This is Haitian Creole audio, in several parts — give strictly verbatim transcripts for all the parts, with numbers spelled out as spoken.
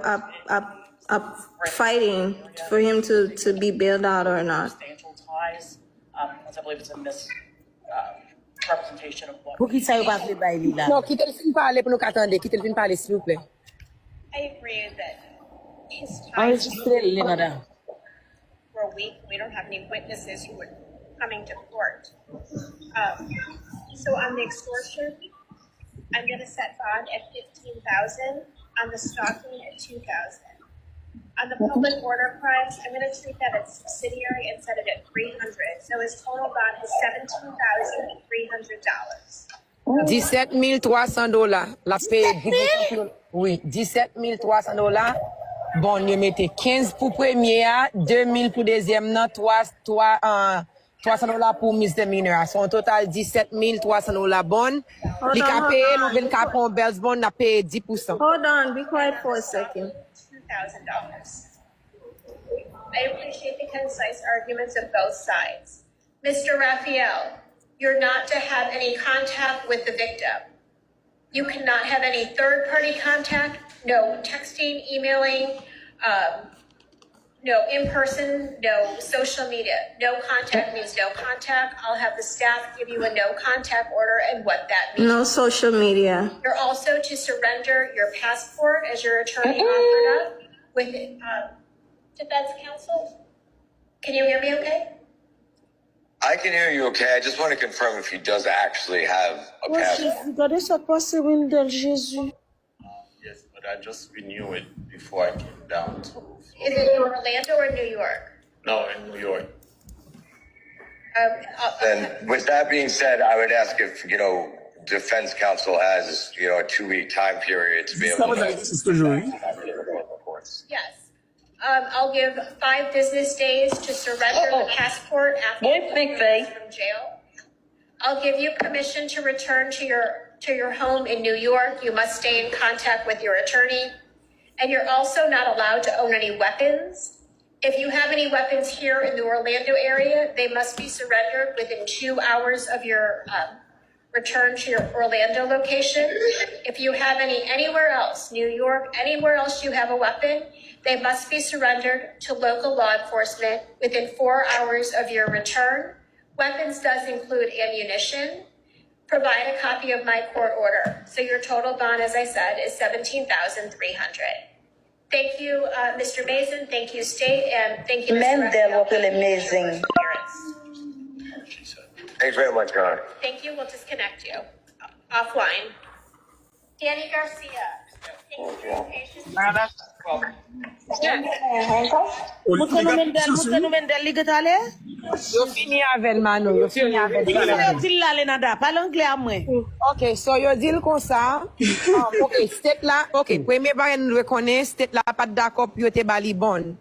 ap, ap, ap fighting for him to, to be bailed out or not. Substantial ties, um, as I believe it's a mis, um, representation of what. Poukisa yo pa vle bay li la? Non, kite l fin pale pou nou ka tande. Kite l fin pale, silvouplè. I agree that his ties Anrejistre l, Lenada. were weak. We don't have any witnesses who were coming to court. Um, so on the extortion, I'm going to set bond at fifteen thousand, on the stalking at two thousand. On the public order crimes, I'm going to treat that as subsidiary and set it at three hundred. So his total bond is seventeen thousand three hundred dollars. Disèt mil twa san dola. L ap peye dis pou, wi, disèt mil twa san dola. Bon, yo mete kenz pou premye a, de mil pou dezyèm nan, twa, twa, uh, twa san dola pou misdemeanor a. Se yon total disèt mil twa san dola bon. Li ka peye l, oubyen l ka pran yon bail bond, l ap peye dis pousan. Hold on, be quiet for a second. Two thousand dollars. I appreciate the concise arguments of both sides. Mister Raphael, you're not to have any contact with the victim. You cannot have any third party contact, no texting, emailing, um, no in person, no social media. No contact means no contact. I'll have the staff give you a no contact order and what that means. No social media. You're also to surrender your passport as your attorney offered up with um, defense counsel. Can you hear me okay? I can hear you okay. I just want to confirm if he does actually have a Oh, passport. Jezi, gade sa k pase Wendell, Jezi. Yes, but I just renew it before I came down to. Is it in Orlando or New York? No, in New York. Um, uh, And with that being said, I would ask if, you know, defense counsel has, you know, a two-week time period to be able to. Yes. Um, I'll give five business days to surrender the passport after Wait, big thing. From jail. I'll give you permission to return to your to your home in New York. You must stay in contact with your attorney. And you're also not allowed to own any weapons. If you have any weapons here in the Orlando area, they must be surrendered within two hours of your um, return to your Orlando location. If you have any anywhere else, New York, anywhere else you have a weapon, they must be surrendered to local law enforcement within four hours of your return. Weapons does include ammunition. Provide a copy of my court order. So your total bond, as I said, is seventeen thousand three hundred. Thank you, uh, Mister Mason. Thank you, State, and thank you, Mister Mendel, w ap rele Amazing. Thanks very much, Connor. Thank you. We'll disconnect you offline. Danny Garcia. Thank you for your patience. Montre nou Mendel, montre nou Mendel, li gentan ale? Yo fini avè l, Manou. Yo fini avè l. Kisa yo di l la, Lenada? Pale anglè a mwen. Ok, so yo di l konsa. Um, ok, state la, ok, premye bagay nou dwe konnen, state la pa t dakò pou yo te ba li bon.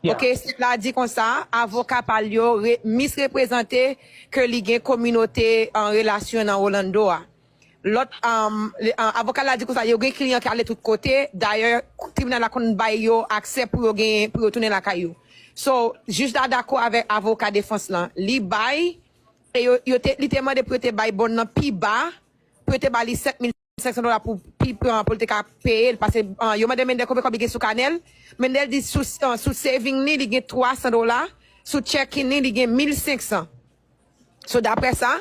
Ok, state la di konsa, avoka pa l yo re, misreprezante ke li gen kominote an relasyon nan Orlando a. Lòt, um, le- uh, avoka la di konsa, yo gen kliyan ki ale tout kote. Dayè, tribinal la konn bay yo aksè pou yo gen, pou yo tounen lakay yo. So, jij la dakò avèk avoka defans lan. Li bay, e yo, yo te, li te mande pou yo te bay bon nan pi ba, pou yo te ba li sèt mil senk san dola pou pi pran pou l te ka peye l. Paske uh, yo mande Mendel konbyen kòb li gen sou kanè l. Mendel di sou, uh, sou saving li, li gen twa san dola. Sou checking li, li gen mil senk san. So, daprè sa,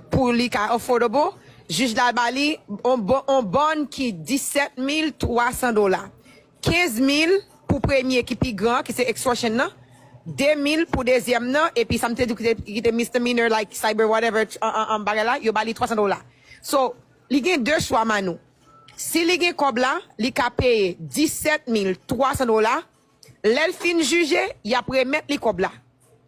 pou li ka affordable, jij la ba li on, bo- on bòn ki disèt mil twa san dola. Kenz mil pou premye ki pi gran, ki se extortion nan. De mil pou dezyèm nan, epi sa m te di ki te, ki te misdemeanor, like cyber, whatever, an, an, an bagay la, yo ba li twa san dola. So, li gen de chwa, Manou. Si li gen kòb la, li ka peye disèt mil twa san dola. Lè l fin jije, y ap remèt li kòb la.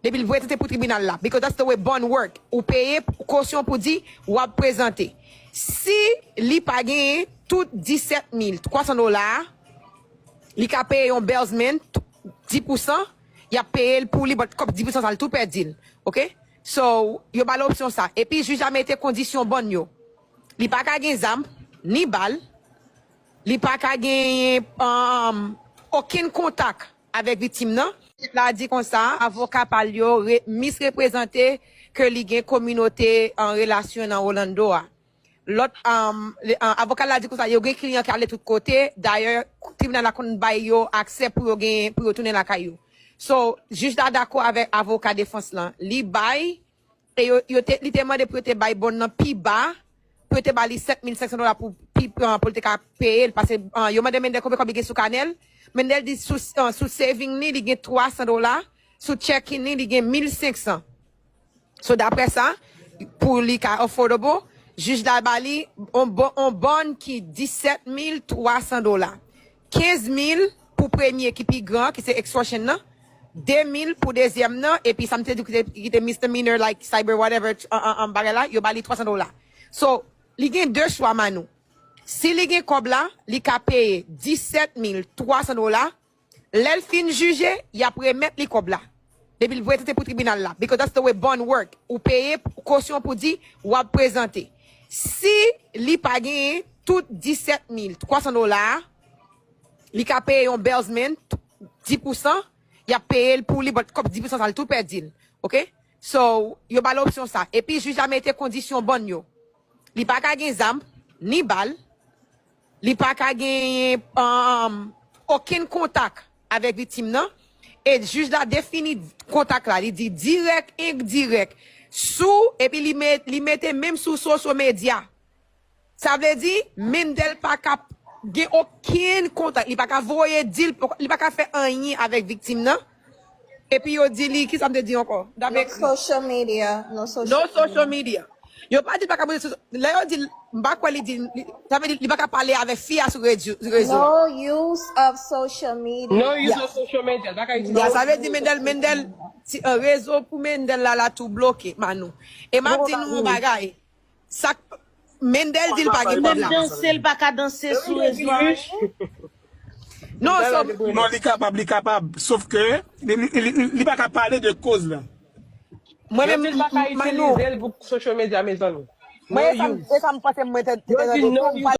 Depi l prezante pou tribinal la. Because that's the way bond work. Ou peye kosyon pou di w ap prezante. Si li pa genyen tout disèt mil twa san dola a, li ka peye yon bailsman dis pousan, y ap peye l pou li, but kòb dis pousan sa, l tou pèdi l. Ok? So, yo ba l opsyon sa. Epi jij la mete kondisyon bòn yo. Li pa ka gen zam, ni bal. Li pa ka gen um, okenn kontak avèk viktim nan. La di konsa, avoka pa l yo re- misreprezante ke li gen kominote an relasyon nan Orlando a. Lòt, um, le- uh, avoka la di konsa, yo gen kliyan ki ale tout kote. Dayè, tribinal la konn bay yo aksè pou yo gen, pou yo tounen lakay yo. So, jij la dakò avèk avoka defans lan. Li bay, e yo, yo te, li te mande pou yo te bay bòn nan pi ba, pou yo te ba li sèt mil senk san dola pou, pi, uh, pou li te ka peye l. Paske uh, yo mande Mendel konbyen kòb li gen sou kanè l. Mendel di sou, uh, sou saving li, li gen twa san dola. Sou checking li, li gen mil senk san. So, daprè sa, pou li ka affordable, jij la ba li on bon, on bòn ki disèt mil twa san dola. Kenz mil pou premye ki pi gran, ki se extortion nan, de mil pou dezyèm nan, epi sa m te di ki te, ki te misdemeanor, like cyber whatever, an, an, an, bagay la, yo ba li twa san dola. So, li gen de chwa, Manou. Si li gen kòb la, li ka peye disèt mil twa san dola. Lè l fin jije, y ap remèt li kòb la. Depi l prezante pou tribinal la. Because that's the way bond work. Ou peye kosyon pou di w ap prezante. Si li pa genyen tout disèt mil twa san dola a, li ka peye yon bailsman, dis pousan, y ap peye l pou li, but kòb dis pousan sa, l tou pèdi l. Oke? So, yo ba l opsyon sa. Epi jij la mete kondisyon bòn yo. Li pa ka gen zam, ni bal. Li pa ka gen um, okenn kontak avèk viktim nan. E jij la defini kontak la. Li di dirèk, endirèk. Sou, epi li, met, li mete menm sou social media. Sa vle di, Mendel pa ka gen okenn kontak. Li pa ka voye di l, li pa ka fè anyen avèk viktim nan. Epi yo di li, ki sa m te di ankò? Dapre No social media. No social, no social media. Yo pa di l pa ka poze sou. Lè yo di l, m pa kwè li di, li- sa vle di li pa ka pale avèk fi a sou rezo. Rezo. No use of social media. No use of social media. Bagay iti. Ya, sa vle di Mendel, Mendel, ti, uh, rezo pou Mendel la, la tou bloke, Manou. E m ap di nou yon bagay. Sa k- Mendel di l pa gen kòb Menm la. Danse, l pa ka danse sou rezo a. Non, so, Non, li kapab, li kapab. Sof ke li, li, li, li pa ka pale de koz la. mwen Yo di menm, l pa ka Manou, itilize l pou social media, mezanmi. mwen e sa, No use. E sa m panse mwen te te Yo di no te- use